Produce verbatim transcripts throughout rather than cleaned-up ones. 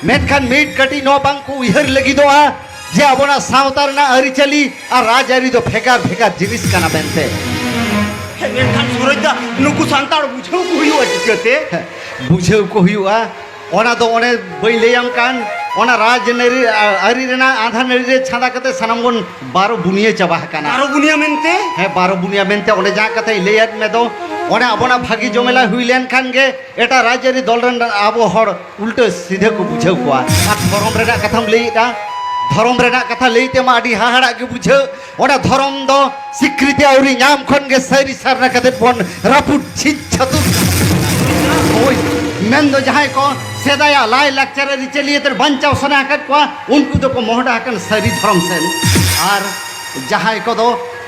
ᱢᱮᱱᱠᱷᱟᱱ ᱢᱤᱫ ᱠᱟᱹᱴᱤᱡ ᱱᱚᱣᱟ ᱵᱟᱝ ᱠᱚ ᱩᱭᱦᱟᱹᱨ ᱞᱟᱹᱜᱤᱫᱚᱜᱼᱟ ᱡᱮ ᱟᱵᱚᱱᱟᱜ ᱥᱟᱶᱛᱟ ᱨᱮᱱᱟᱜ ᱟᱹᱨᱤᱪᱟᱹᱞᱤ ᱟᱨ ᱨᱟᱡᱽᱟᱹᱨᱤ ᱫᱚ ᱵᱷᱮᱜᱟᱨ ᱵᱷᱮᱜᱟᱨ ᱡᱤᱱᱤᱥ ᱠᱟᱱᱟ ᱢᱮᱱᱛᱮ᱾ ᱦᱮᱸ, ᱢᱮᱱᱠᱷᱟᱱ ᱥᱩᱨᱚᱡᱽ ᱫᱟ, ᱱᱩᱠᱩ ᱥᱟᱱᱛᱟᱲ ᱵᱩᱡᱷᱟᱹᱣ ᱠᱚ ᱦᱩᱭᱩᱜᱼᱟ ᱪᱤᱠᱟᱹᱛᱮ? ᱦᱮᱸ, ᱵᱩᱡᱷᱟᱹᱣ ᱠᱚ ᱦᱩᱭᱩᱜᱼᱟ᱾ ᱚᱱᱟ ᱫᱚ ᱚᱱᱮ ᱵᱟᱹᱧ ᱞᱟᱹᱭᱟᱢ ᱠᱟᱱ, ᱚᱱᱟ ᱨᱟᱡᱽ ᱟᱹᱨᱤ, ᱟᱹᱨᱤ ᱨᱮᱱᱟᱜ ᱟᱸᱫᱷᱟ ᱱᱟᱹᱲᱤ ᱨᱮ ᱪᱷᱟᱸᱫᱟ ᱠᱟᱛᱮ ᱥᱟᱱᱟᱢ ᱵᱚᱱ ᱵᱟᱨᱚ ᱵᱩᱱᱤᱭᱟᱹ ᱪᱟᱵᱟ ᱟᱠᱟᱱᱟ᱾ ᱵᱟᱨᱚ ᱵᱩᱱᱤᱭᱟᱹ ᱢᱮᱱᱛᱮ? ᱦᱮᱸ, ᱵᱟᱨᱚ ᱵᱩᱱᱤᱭᱟᱹ ᱢᱮᱱᱛᱮ ᱚᱸᱰᱮ ᱡᱟᱦᱟᱸ ᱠᱟᱛᱷᱟᱧ ᱞᱟᱹᱭᱟᱫ ᱢᱮ ᱫᱚ, ᱚᱱᱮ ᱟᱵᱚᱱᱟᱜ ᱵᱷᱟᱹᱜᱤ ᱡᱚᱢᱮᱞᱟ ᱦᱩᱭ ᱞᱮᱱ ᱠᱷᱟᱱ ᱜᱮ ᱮᱴᱟᱜ ᱨᱟᱡᱽ ᱟᱹᱨᱤ ᱫᱚᱞ ᱨᱮᱱ ᱟᱵᱚ ᱦᱚᱲ ᱩᱞᱴᱟᱹ ᱥᱤᱫᱷᱟᱹ ᱠᱚ ᱵᱩᱡᱷᱟᱹᱣ ᱠᱚᱣᱟ᱾ ᱟᱨ ᱫᱷᱚᱨᱚᱢ ᱨᱮᱱᱟᱜ ᱠᱟᱛᱷᱟᱢ ᱞᱟᱹᱭᱮᱫᱼᱟ, ᱫᱷᱚᱨᱚᱢ ᱨᱮᱱᱟᱜ ᱠᱟᱛᱷᱟ ᱞᱟᱹᱭ ᱛᱮᱢᱟ ᱟᱹᱰᱤ ᱦᱟᱦᱟᱲᱟᱜ ᱜᱮ ᱵᱩᱡᱷᱟᱹᱜ᱾ ᱚᱱᱟ ᱫᱷᱚᱨᱚᱢ ᱫᱚ ᱥᱤᱠᱨᱤᱛᱤ ᱟᱹᱣᱨᱤ ᱧᱟᱢ ᱠᱷᱚᱱ ᱜᱮ ᱥᱟᱹᱨᱤ ᱥᱟᱨᱱᱟ ᱠᱟᱛᱮ ᱵᱚᱱ ᱨᱟᱹᱯᱩᱫ ᱪᱷᱤᱡ ᱪᱷᱟᱹᱛᱩᱨ᱾ ᱦᱳᱭ, ᱢᱮᱱᱫᱚ ᱡᱟᱦᱟᱸᱭ ᱠᱚ ᱥᱮᱫᱟᱭᱟᱜ ᱞᱟᱭ ᱞᱟᱠᱪᱟᱨ ᱟᱹᱨᱤᱪᱟᱹᱞᱤ ᱟᱛᱮ ᱵᱟᱧᱪᱟᱣ ᱥᱟᱱᱟ ᱟᱠᱟᱫ ᱠᱚᱣᱟ, ᱩᱱᱠᱩ ᱫᱚᱠᱚ ᱢᱚᱦᱰᱟ ᱟᱠᱟᱱ ᱥᱟᱹᱨᱤ ᱫᱷᱚᱨᱚᱢ ᱥᱮᱱ᱾ ᱟᱨ ᱡᱟᱦᱟᱸᱭ ᱠᱚᱫᱚ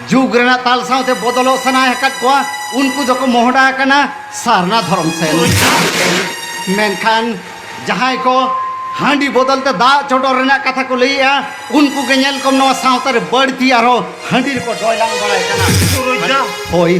ᱡᱩᱜᱽ ᱨᱮᱱᱟᱜ ᱛᱟᱞ ᱥᱟᱶᱛᱮ ᱵᱚᱫᱚᱞᱚᱜ ᱥᱟᱱᱟ ᱟᱠᱟᱫ ᱠᱚᱣᱟ, ᱩᱱᱠᱩ ᱫᱚᱠᱚ ᱢᱚᱦᱰᱟ ᱟᱠᱟᱱᱟ ᱥᱟᱨᱱᱟ ᱫᱷᱚᱨᱚᱢ ᱥᱮᱱ᱾ ᱢᱮᱱᱠᱷᱟᱱ ᱡᱟᱦᱟᱸᱭ ᱠᱚ ᱦᱟᱺᱰᱤ ᱵᱚᱫᱚᱞ ᱛᱮ ᱫᱟᱜ ᱪᱚᱰᱚᱨ ᱨᱮᱱᱟᱜ ᱠᱟᱛᱷᱟ ᱠᱚ ᱞᱟᱹᱭᱮᱜᱼᱟ, ᱩᱱᱠᱩ ᱜᱮ ᱧᱮᱞ ᱠᱚᱢ ᱱᱚᱣᱟ ᱥᱟᱶᱛᱟ ᱨᱮ ᱵᱟᱹᱲᱛᱤ ᱟᱨᱦᱚᱸ ᱦᱟᱺᱰᱤ ᱨᱮᱠᱚ ᱰᱚᱭᱞᱟᱝ ᱵᱟᱲᱟᱭ ᱠᱟᱱᱟ᱾ ᱥᱩᱨᱚᱡᱽ ᱫᱟ᱾ ᱦᱳᱭ,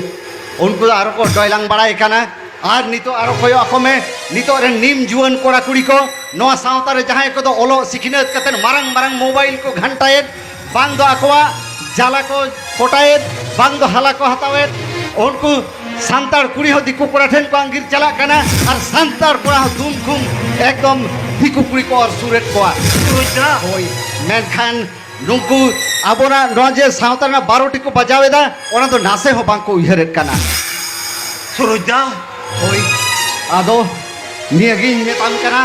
ᱩᱱᱠᱩ ᱫᱚ ᱟᱨᱦᱚᱸ ᱠᱚ ᱰᱚᱭᱞᱟᱝ ᱵᱟᱲᱟᱭ ᱠᱟᱱᱟ᱾ ᱟᱨ ᱱᱤᱛᱚᱜ ᱟᱨᱚ ᱠᱚᱭᱚᱜ ᱟᱠᱚ ᱢᱮ, ᱱᱤᱛᱚᱜ ᱨᱮᱱ ᱱᱤᱢ ᱡᱩᱣᱟᱹᱱ ᱠᱚᱲᱟ ᱠᱩᱲᱤ ᱠᱚ ᱱᱚᱣᱟ ᱥᱟᱶᱛᱟ ᱨᱮ ᱡᱟᱦᱟᱸᱭ ᱠᱚᱫᱚ ᱚᱞᱚᱜ ᱥᱤᱠᱷᱱᱟᱹᱛ ᱠᱟᱛᱮ ᱢᱟᱨᱟᱝ ᱢᱟᱨᱟᱝ ᱢᱳᱵᱟᱭᱤᱞ ᱠᱚ ᱜᱷᱟᱱᱴᱟᱭᱮᱫ, ᱵᱟᱝ ᱫᱚ ᱟᱠᱚᱣᱟᱜ ᱡᱟᱞᱟ ᱠᱚ ᱠᱚᱴᱟᱭᱮᱫ, ᱵᱟᱝ ᱫᱚ ᱦᱟᱞᱟ ᱠᱚ ᱦᱟᱛᱟᱣᱮᱫ, ᱩᱱᱠᱩ ᱥᱟᱱᱛᱟᱲ ᱠᱩᱲᱤ ᱦᱚᱸ ᱫᱤᱠᱩ ᱠᱚᱲᱟ ᱴᱷᱮᱱ ᱠᱚ ᱟᱸᱜᱤᱨ ᱪᱟᱞᱟᱜ ᱠᱟᱱᱟ, ᱟᱨ ᱥᱟᱱᱛᱟᱲ ᱠᱚᱲᱟ ᱦᱚᱸ ᱫᱩᱢ ᱫᱷᱩᱢ ᱮᱠᱫᱚᱢ ᱫᱤᱠᱩ ᱠᱩᱲᱤ ᱠᱚ ᱚᱨ ᱥᱩᱨᱮᱫ ᱠᱚᱣᱟ᱾ ᱥᱩᱨᱚᱡᱽ ᱫᱟ᱾ ᱦᱳᱭ, ᱢᱮᱱᱠᱷᱟᱱ ᱱᱩᱠᱩ ᱟᱵᱚᱱᱟᱜ ᱱᱚᱣᱟ ᱡᱮ ᱥᱟᱶᱛᱟ ᱨᱮᱱᱟᱜ ᱵᱟᱨᱚᱴᱤ ᱠᱚ ᱵᱟᱡᱟᱣ ᱮᱫᱟ, ᱚᱱᱟ ᱫᱚ ᱱᱟᱥᱮ ᱦᱚᱸ ᱵᱟᱝ ᱠᱚ ᱩᱭᱦᱟᱹᱨᱮᱫ ᱠᱟᱱᱟ᱾ ᱥᱩᱨᱚᱡᱽ ᱫᱟ᱾ ᱦᱳᱭ, ᱟᱫᱚ ᱱᱤᱭᱟᱹᱜᱤᱧ ᱢᱮᱛᱟᱢ ᱠᱟᱱᱟ,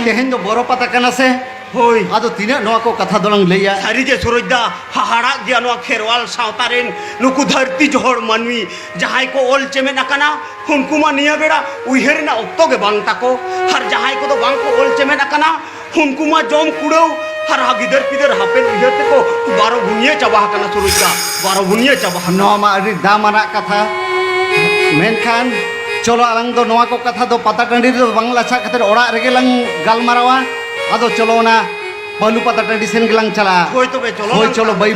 ᱛᱮᱦᱮᱧ ᱫᱚ ᱵᱚᱨᱚ ᱯᱟᱛᱟ ᱠᱟᱱᱟ ᱥᱮ? ᱦᱳᱭ᱾ ᱟᱫᱚ ᱛᱤᱱᱟᱹᱜ ᱱᱚᱣᱟ ᱠᱚ ᱠᱟᱛᱷᱟ ᱫᱚᱞᱟᱝ ᱞᱟᱹᱭᱟ? ᱥᱟᱹᱨᱤ ᱜᱮ ᱥᱩᱨᱚᱡᱽ ᱫᱟ, ᱦᱟᱦᱟᱲᱟᱜ ᱜᱮᱭᱟ ᱱᱚᱣᱟ ᱠᱷᱮᱨᱣᱟᱞ ᱥᱟᱶᱛᱟ ᱨᱮᱱ ᱱᱩᱠᱩ ᱫᱷᱟᱹᱨᱛᱤ ᱡᱚᱦᱚᱲ ᱢᱟᱹᱱᱢᱤ, ᱡᱟᱦᱟᱸᱭ ᱠᱚ ᱚᱞ ᱪᱮᱢᱮᱫ ᱟᱠᱟᱱᱟ, ᱩᱱᱠᱩ ᱢᱟ ᱱᱤᱭᱟᱹ ᱵᱮᱲᱟ ᱩᱭᱦᱟᱹᱨ ᱨᱮᱱᱟᱜ ᱚᱠᱛᱚ ᱜᱮ ᱵᱟᱝ ᱛᱟᱠᱚ᱾ ᱟᱨ ᱡᱟᱦᱟᱸᱭ ᱠᱚᱫᱚ ᱵᱟᱝ ᱠᱚ ᱚᱞ ᱪᱮᱢᱮᱫ ᱟᱠᱟᱱᱟ, ᱩᱱᱠᱩ ᱢᱟ ᱡᱚᱢ ᱠᱩᱲᱟᱹᱣ ᱟᱨ ᱜᱤᱫᱟᱹᱨ ᱯᱤᱫᱟᱹᱨ ᱦᱟᱯᱮᱱ ᱩᱭᱦᱟᱹᱨ ᱛᱮᱠᱚ ᱵᱟᱨᱚ ᱵᱩᱱᱤᱭᱟᱹ ᱪᱟᱵᱟ ᱟᱠᱟᱱᱟ ᱥᱩᱨᱚᱡᱽ ᱫᱟ, ᱵᱟᱨᱚ ᱵᱩᱱᱤᱭᱟᱹ ᱪᱟᱵᱟ ᱟᱠᱟᱱᱟ᱾ ᱱᱚᱣᱟ ᱢᱟ ᱟᱹᱰᱤ ᱫᱟᱢ ᱟᱱᱟᱜ ᱠᱟᱛᱷᱟ, ᱢᱮᱱᱠᱷᱟᱱ ᱪᱚᱞᱚ ᱟᱞᱟᱝ ᱫᱚ ᱱᱚᱣᱟ ᱠᱚ ᱠᱟᱛᱷᱟ ᱫᱚ ᱯᱟᱛᱟ ᱴᱟᱺᱰᱤ ᱨᱮᱫᱚ ᱵᱟᱝ ᱞᱟᱪᱷᱟᱜ ᱠᱟᱛᱮ ᱚᱲᱟᱜ ᱨᱮᱜᱮ ᱞᱟᱝ ᱜᱟᱞᱢᱟᱨᱟᱣᱟ᱾ ᱟᱫᱚ ᱪᱚᱞᱚ ᱚᱱᱟ ᱯᱟᱹᱞᱩ ᱯᱟᱛᱟ ᱴᱟᱺᱰᱤ ᱥᱮᱱ ᱜᱮᱞᱟᱝ ᱪᱟᱞᱟᱜᱼᱟ᱾ ᱦᱳᱭ ᱛᱚᱵᱮ ᱪᱚᱞᱚ ᱦᱳᱭ ᱞᱟᱝ ᱪᱚᱞᱚ ᱪᱟᱞᱟᱜᱼᱟ᱾ ᱵᱟᱹᱭ